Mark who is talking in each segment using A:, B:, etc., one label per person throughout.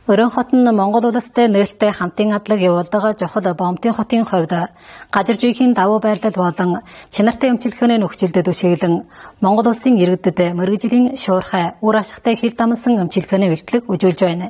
A: Өрөөн хот нь Монгол улстай нээлттэй хамтын адлаг явуулдаг чухал боомтын хотын хувьд газар жүйхийн давуу байрлал болон чанартай эмчилгээний нөхцөлд түшиглэн Монгол улсын иргэдэд мөргөжлийн шуурхай, үр ашигтай хил дамнасан эмчилгээний үйлчлэг үзүүлж байна.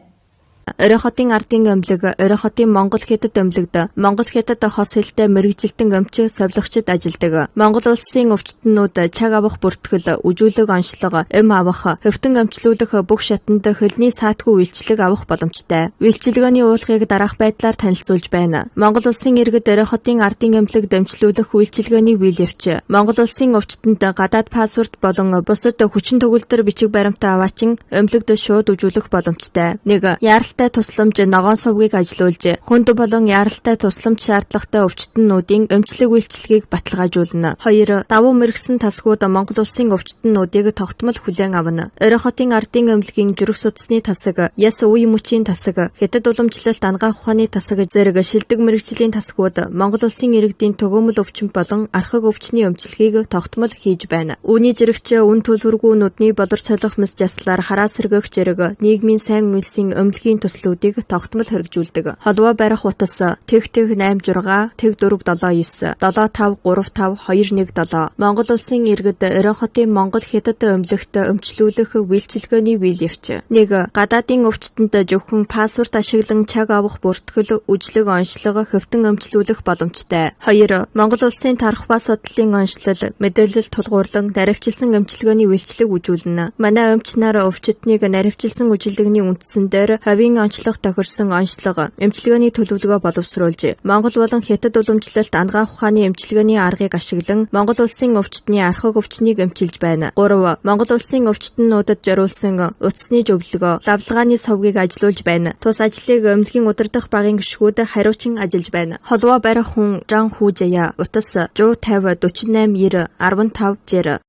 B: Орой хотын ардын эмнэлэг, Орой хотын Монгол хятад эмнэлэгт Монгол хятад хос хэлтэй мэргэжилтэн эмч совилогчид ажилладаг. Монгол улсын өвчтөнүүд чаг авах бүртгэл, үжүүлэг онцлог, эм авах, хэвтэн эмчлүүлэх бүх шатанд хөлний саатгүй үйлчилэг авах боломжтой. Үйлчилгээний уулгыг дараах байдлаар танилцуулж байна. Монгол улсын иргэд Орой хотын ардын эмнэлэгт эмчлүүлэх үйлчилгээний үйл явц. Монгол улсын өвчтөнд гадаад паспорт болон бусад хүчин төгөлдөр бичиг баримтаа аваачин эмнэлэгт шууд үжүүлэх боломжтой. 1. Яаралтай тусламж ногоон сувгийг ажилуулж, хүнд болон яаралтай тусламж шаардлагатай өвчтөннүүдийн эмчлэг үйлчилгээг баталгаажуулна. 2. Давуу мэргэсэн талхууд Монгол улсын өвчтөннүүдийг тогтмол хүлээн авна. Орой хотын ардын эмнэлгийн зүрх судасны тасаг, яс үе мөчийн тасаг, хятад уламжлалт анагаах ухааны тасаг зэрэг шилдэг мэргэжлийн тасгууд Монгол улсын иргэдийн төгөөмөл өвчин болон архаг өвчний эмчилгээг тогтмол хийж байна. Үүний жирэгч үн төлбөргүй нүдний болор солих мэс жаслаар хараа сэргээх зэрэг нийгмийн сайн үйлсийн эмнэлгийн төслүүдийг тогтмол хэрэгжүүлдэг. Холбоо барих утас тэг тэг 86 тэг 4 7 9 7 5 3 5 2 1 7. Монгол улсын иргэд Оройн хотын Монгол хятад эмнэлэгт эмчлүүлэх үйлчилгээний үйл явц. 1. Гадаадын өвчтөнд зөвхөн паспорт ашиглан чаг авах бүртгэл, үжлэг онцлог, хэвтэн эмчлүүлэх боломжтой. 2. Монгол улсын тархба судлалын онцлол, мэдээлэл тулгуурлан наривчилсан эмчилгээний үйлчлэг үзүүлнэ. Манай эмч нар өвчтнийг наривчилсан үжилгээний үндсэн дээр хувийн онцлог тохирсон онцлог, эмчилгээний төлөвлөгөө боловсруулж, Монгол болон Хятад уламжлалт анагаах ухааны эмчилгээний аргыг ашиглан Монгол улсын өвчтний архаг өвчнийг эмчилж байна. 3. Монгол улсын өвчтөнүүдэд зориулсан утасны зөвлөгөө, лавлагааны сувгийг ажилуулж байна. Тус ажлыг эмнэлгийн удирдах багийн гишгүүд хариучин ажиллаж байна. Холбоо барих хүн Жан Хүүжая, утас 150 48 90 15 60.